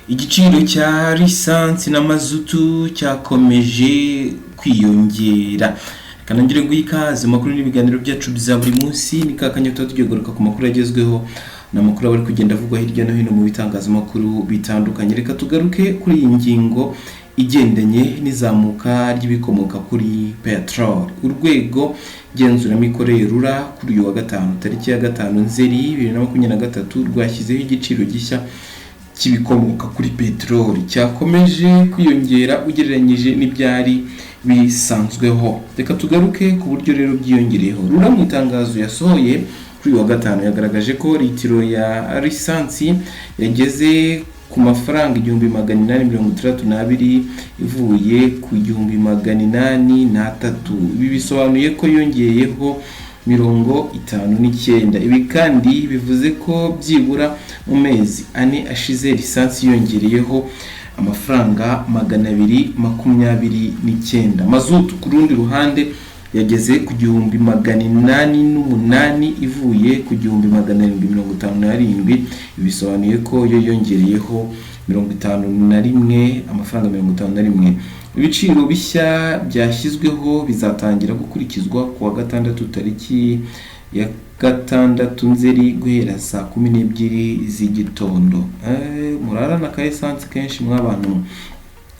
Igiciro cya lisansi na mazutu cyakomeje kwiyongera. Reka nongere nguhe ikaze mu makuru n'ibiganiro byacu bya buri munsi. Ni ka kanya tuba tugiye kugaruka ku makuru agezweho n'amakuru aba ari kugenda avugwa hirya no hino mu bitangazamakuru bitandukanye. Reka tugaruke kuri iyi ngingo igendanye n'izamuka ry'ibikomoka kuri peteroli. Urwego ngenzuramikorere RURA kuri uyu wa gatanu, tariki ya 5 Nzeri 2023, rwashyizeho igiciro gishya cy'ibikomoka kuri peteroli cyakomeje kwiyongera ugereranyije n'ibyari bisanzweho. Reka tugaruke ku buryo rero byiyongereyeho. RURA mu itangazo yasohoye kuri uyu wa gatanu yagaragaje ko litiro ya lisansi yageze ku mafaranga 1862, ivuye ku 1803. Ibi bisobanuye ko yongeyeho 59. Ibi kandi bivuze ko byibura mu mezi 4 ashize lisansi yongereyeho amafaranga 229. Mazutu ku rundi ruhande yageze ku 1808, ivuye ku 1757. Ibi bisobanuye ko yo yongereyeho 51, amafaranga 51. Ibiciro bishya byashyizweho bizatangira gukurikizwa ku wa gatandatu, tariki ya 6 Nzeri, guhera saa 12 z'igitondo. Murarana ka esanse kenshi mw'abantu.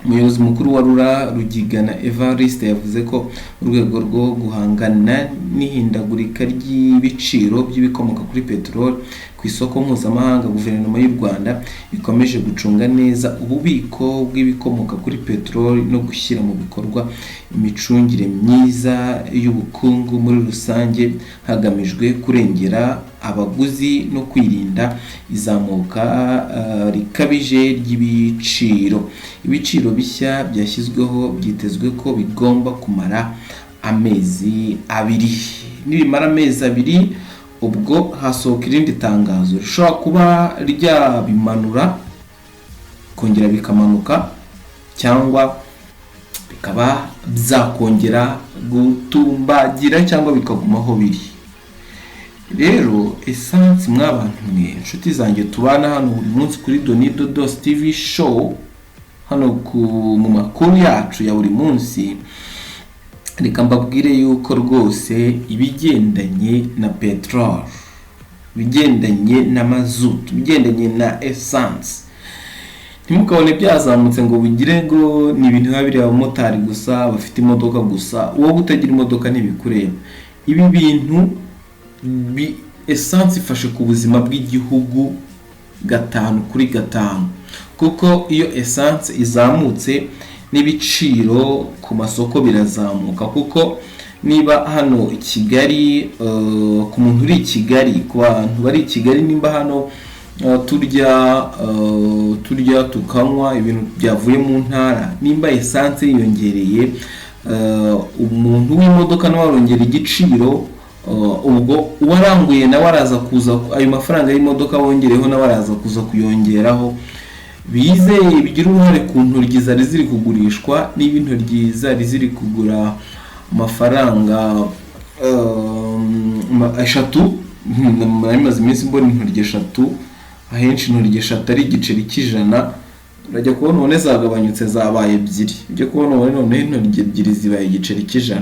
Umuyobozi mukuru wa RURA, Rugigana Evariste, yavuze ko mu rwego rwo guhangana n'ihindagurika ry'ibiciro by'ibikomoka kuri peteroli ku isoko mpuzamahanga, guverinoma y'u Rwanda ikomeje gucunga neza ububiko bw'ibikomoka kuri peteroli no gushyira mu bikorwa imicungire myiza y'ubukungu muri rusange, hagamijwe kurengera abaguzi no kwirinda izamuka rikabije ry'ibiciro. Ibiciro bishya byashyizweho byitezwe ko bigomba kumara amezi 2. Nibimara amezi 2, ubwo hasohoka irindi tangazo rishobora kuba ryabimanura, kongera bikamanuka, cyangwa bikaba byakongera gutumbagira, cyangwa bikaguma aho biri. Rero esansi, mw'abantu mwe, inshuti zanjye tubana hano buri munsi kuri Donido Dos TV Show, hano mu makuru yacu ya buri munsi, reka mbabwire yuko rwose ibigendanye na peteroli, ibigendanye na mazutu, ibigendanye na esansi, ntimukabone byazamutse ngo bugire ngo ni ibintu biba biri abamotari gusa, bafite imodoka gusa, wowe utagira imodoka ntibikureba. Ibi bintu esansi ifashe ku buzima bw'igihugu 5 kuri 5, kuko iyo esansi izamutse n'ibiciro ku masoko birazamuka. Kuko niba hano i Kigali, ku muntu uri i Kigali, ku bantu bari i Kigali, nimba hano turya tukanywa ibintu byavuye mu ntara, nimba esanse yiyongereye, umuntu w'imodoka nawe arongera igiciro. Ubwo uwaranguye nawe araza kuza ayo mafaranga y'imodoka wongereho, nawe araza kuza kuyongeraho, bize bigira uruhare ku ntoryi zari ziri kugurishwa. Niba intoryi zari ziri kugura amafaranga 3, nari maze iminsi mbona intoryi 3 ahenshi, intoryi 3 ari igiceri cy'100, urajya kubona ubone zagabanyutse zabaye 2, ujya kubona ubone noneho intoryi 2 zibaye igiceri cy'100.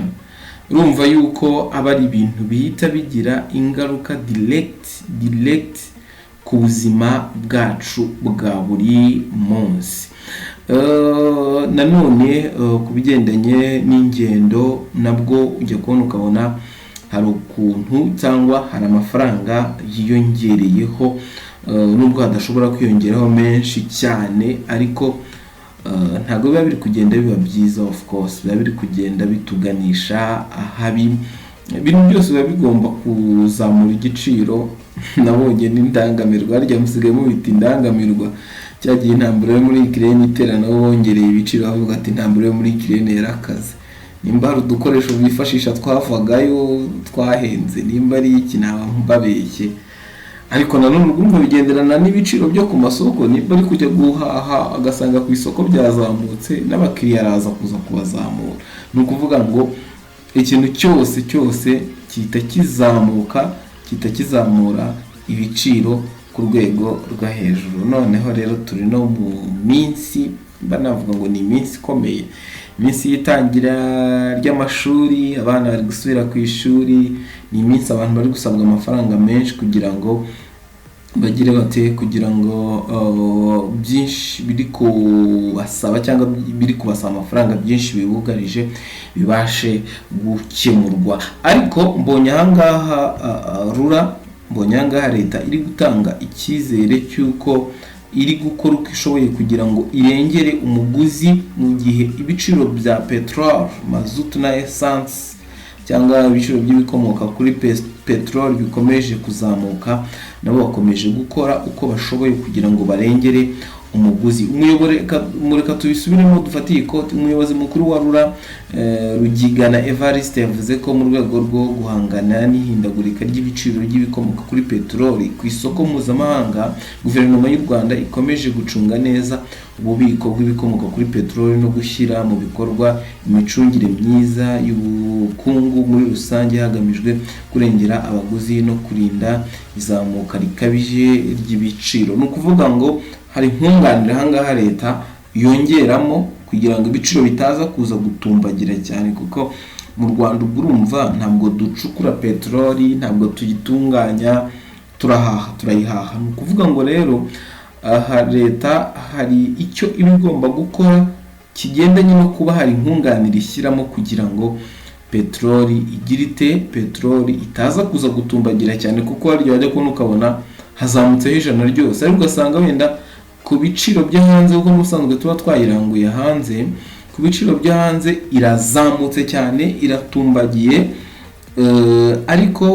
Urumva yuko aba ari ibintu bihita bigira ingaruka direct ku buzima bwacu bwa buri munsi. Nanone ku bigendanye n'ingendo, nabwo ujya kubona ukabona hari ukuntu cyangwa hari amafaranga yiyongereyeho, nubwo hadashobora kwiyongeraho menshi cyane, ariko ntabwo biba biri kugenda biba byiza. Of course biba biri kugenda bituganisha ahabi. Ibintu byose biba bigomba kuzamura igiciro. Nabonye n'indangamirwa, harya musigaye mubita indangamirwa, cyagiye intambara yo muri Ukraine itera, nabo bongereye ibiciro, bavuga ati intambara yo muri Ukraine yarakaze, nimba hari udukoresho bifashisha twavagayo twahenze, nimba ari iki, naba mbabeshye. Ariko nanone urumva bigenderana n'ibiciro byo ku masoko. Nimba ari kujya guhaha agasanga ku isoko byazamutse, n'abakiriya araza kuza kubazamura. Ni ukuvuga ngo ikintu cyose cyose gihita kizamuka, gihita kizamura ibiciro ku ku rwego rwo hejuru. Noneho rero turi no mu minsi, mba navuga ngo ni iminsi ikomeye, iminsi y'itangira ry'amashuri, abana bari gusubira ku ishuri. Ni iminsi abantu bari gusabwa amafaranga menshi kugira ngo bagire bate, kugira ngo byinshi biri kubasaba cyangwa biri kubasaba amafaranga byinshi bibugarije bibashe gukemurwa. Ariko mbonye ahangaha RURA, mbonye ahangaha leta iri gutanga icyizere cy'uko iri gukora uko ishoboye kugira ngo irengere umuguzi mu gihe ibiciro bya peteroli, mazutu na esanse cyangwa ibiciro by'ibikomoka kuri peteroli bikomeje kuzamuka. Nabo bakomeje gukora uko bashoboye kugira ngo barengere umuguzi. Reka tubisubiremo, dufate iyi quote. Umuyobozi mukuru wa RURA, Rugigana Evariste, yavuze ko mu rwego rwo guhangana n'ihindagurika ry'ibiciro ry'ibikomoka kuri peteroli ku isoko mpuzamahanga, guverinoma y'u Rwanda ikomeje gucunga neza ububiko bw'ibikomoka kuri peteroli no gushyira mu bikorwa imicungire myiza y'ubukungu muri rusange, hagamijwe kurengera abaguzi no kurinda izamuka rikabije ry'ibiciro. Ni ukuvuga ngo hari nkunganire ahangaha leta yongeramo kugira ngo ibiciro bitaza kuza gutumbagira cyane, kuko mu Rwanda ubwo urumva ntabwo ducukura peteroli, ntabwo tuyitunganya, turahaha, turayihaha. Ni ukuvuga ngo rero aha leta hari icyo iba igomba gukora kigendanye no kuba hari nkunganire ishyiramo kugira ngo peteroli igire ite, peteroli itaza kuza gutumbagira cyane, kuko harya wajya kubona ukabona hazamutseho 100 ryose, ariko ugasanga wenda ku biciro byo hanze, kuko n'ubusanzwe tuba twayiranguye hanze, ku biciro byo hanze irazamutse cyane, iratumbagiye, ariko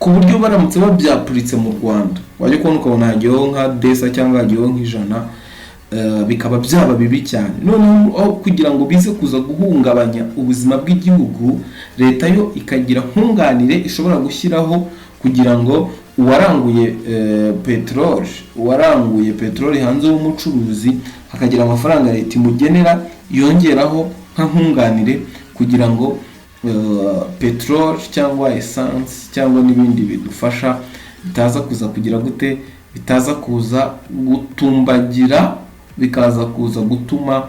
ku buryo baramutse babyapuritse mu Rwanda wajya kubona ukabona hagiyeho nka 200 cyangwa hagiyeho nk'100, bikaba byaba bibi cyane. Noneho aho kugira ngo bize kuza guhungabanya ubuzima bw'igihugu, leta yo ikagira nkunganire ishobora gushyiraho kugira ngo uwaranguye peteroli, uwaranguye peteroli hanze w'umucuruzi, hakagira amafaranga leta imugenera yongeraho nka nkunganire kugira ngo peteroli cyangwa esanse cyangwa n'ibindi bidufasha bitaza kuza kugira gute, bitaza kuza gutumbagira, bikaza kuza gutuma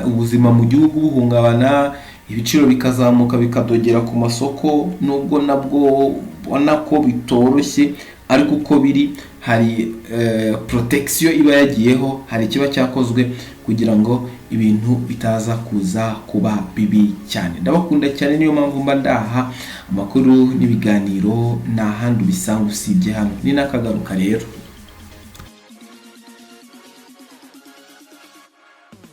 ubuzima mu gihugu buhungabana, ibiciro bikazamuka bikadogera ku masoko. Nubwo nabwo ubona ko bitoroshye, ariko uko biri hari protection iba yagiyeho, hari ikiba cyakozwe kugira ngo ibintu bitaza kuza kuba bibi cyane. Ndabakunda cyane, niyo mpamvu mba ndaha amakuru n'ibiganiro, nta handi ubisanga usibye hano. Ni n'akagaruka rero.